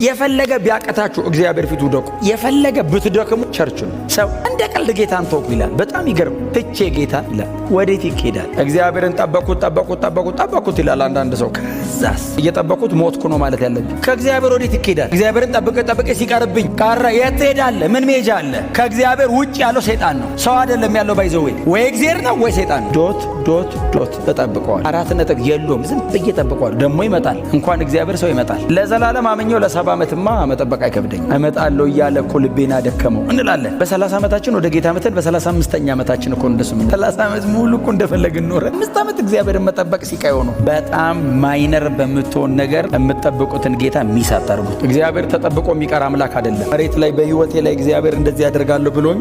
የፈለገ ቢያቀታችሁ እግዚአብሔር ፊት ውደቁ። የፈለገ ብትደክሙ church ነው። ሰው እንደ ቀልድ ጌታን ተውኩ ይላል። በጣም ይገርም። ትቼ ጌታ ይላል። ወዴት ይኬዳል? እግዚአብሔርን ጠበኩት፣ ጠበኩት፣ ጠበኩት፣ ጠበኩት ይላል አንዳንድ ሰው። ከዛስ እየጠበኩት ሞትኩ ነው ማለት ያለብኝ። ከእግዚአብሔር ወዴት ይኬዳል? እግዚአብሔርን ጠብቄ ጠብቄ ሲቀርብኝ ቀረ። የት ትሄዳለህ? ምን መሄጃ አለ? ከእግዚአብሔር ውጭ ያለው ሰይጣን ነው። ሰው አይደለም ያለው። By the way ወይ እግዚአብሔር ነው ወይ ሰይጣን ነው። Dot dot dot እጠብቀዋል። አራት ነጥብ የለውም። ዝም ብዬ እጠብቀዋል። ደግሞ ይመጣል። እንኳን እግዚአብሔር ሰው ይመጣል። ለዘላለም አምኜው ለ70 ዓመትማ መጠበቅ አይከብደኝ። እመጣለሁ እያለ እኮ ልቤን አደከመው እንላለን። በ30 ዓመታችን ወደ ጌታ መተን በ35ኛ ዓመታችን እኮ እንደሱ 30 ዓመት ሙሉ እኮ እንደፈለግን ኖረ። 5 ዓመት እግዚአብሔርን መጠበቅ ሲቃይ ሆኖ በጣም minor በምትሆን ነገር የምትጠብቁትን ጌታ miss አታርጉት። እግዚአብሔር ተጠብቆ የሚቀር አምላክ አይደለም። መሬት ላይ በህይወቴ ላይ እግዚአብሔር እንደዚህ ያደርጋለሁ ብሎኝ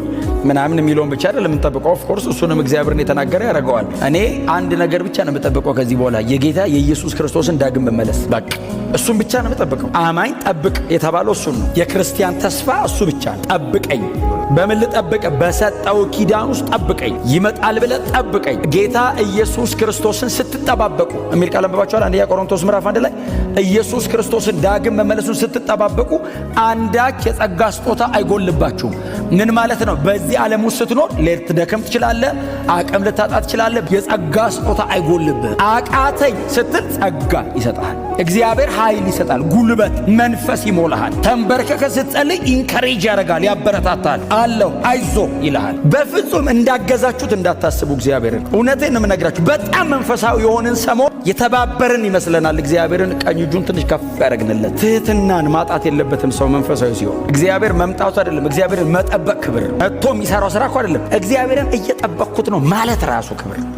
ምናምን የሚለውን ብቻ አይደለም የምንጠብቀው። Of course እሱንም እግዚአብሔርን የተናገረ ያደርገዋል። እኔ አንድ ነገር ብቻ ነው የምጠብቀው ከዚህ በኋላ፣ የጌታ የኢየሱስ ክርስቶስን ዳግም መመለስ። በቃ እሱን ብቻ ነው የምጠብቀው። አማኝ ጠብቅ የተባለው እሱን ነው። የክርስቲያን ተስፋ እሱ ብቻ ነው። ጠብቀኝ። በምን ልጠብቅ? በሰጠው ኪዳን ውስጥ ጠብቀኝ። ይመጣል ብለህ ጠብቀኝ። ጌታ ኢየሱስ ክርስቶስን ስትጠባበቁ የሚል ቃል አንብባችኋል። አንደኛ ቆሮንቶስ ምዕራፍ 1 ላይ ኢየሱስ ክርስቶስን ዳግም መመለሱን ስትጠባበቁ አንዳች የጸጋ ስጦታ አይጎልባችሁም። ምን ማለት ነው? በዚህ ዓለም ውስጥ ስትኖር ልትደክም ትችላለህ፣ አቅም ልታጣ ትችላለህ። የጸጋ ስጦታ አይጎልብህ። አቃተኝ ስትል ጸጋ ይሰጥሃል። እግዚአብሔር ኃይል ይሰጣል፣ ጉልበት፣ መንፈስ ይሞላሃል። ተንበርከከ ስትጸልይ encourage ያደርጋል፣ ያበረታታል። አለሁ አይዞ ይልሃል። በፍጹም እንዳገዛችሁት እንዳታስቡ እግዚአብሔርን። እውነቴን ነው የምነግራችሁ። በጣም መንፈሳዊ የሆንን ሰሞን የተባበርን ይመስለናል። እግዚአብሔርን ቀኝ እጁን ትንሽ ከፍ ያደረግንለት። ትህትናን ማጣት የለበትም ሰው መንፈሳዊ ሲሆን። እግዚአብሔር መምጣቱ አይደለም፣ እግዚአብሔርን መጠበቅ ክብር ነው። መጥቶ የሚሰራው ስራ እኮ አይደለም። እግዚአብሔርን እየጠበቅኩት ነው ማለት ራሱ ክብር ነው።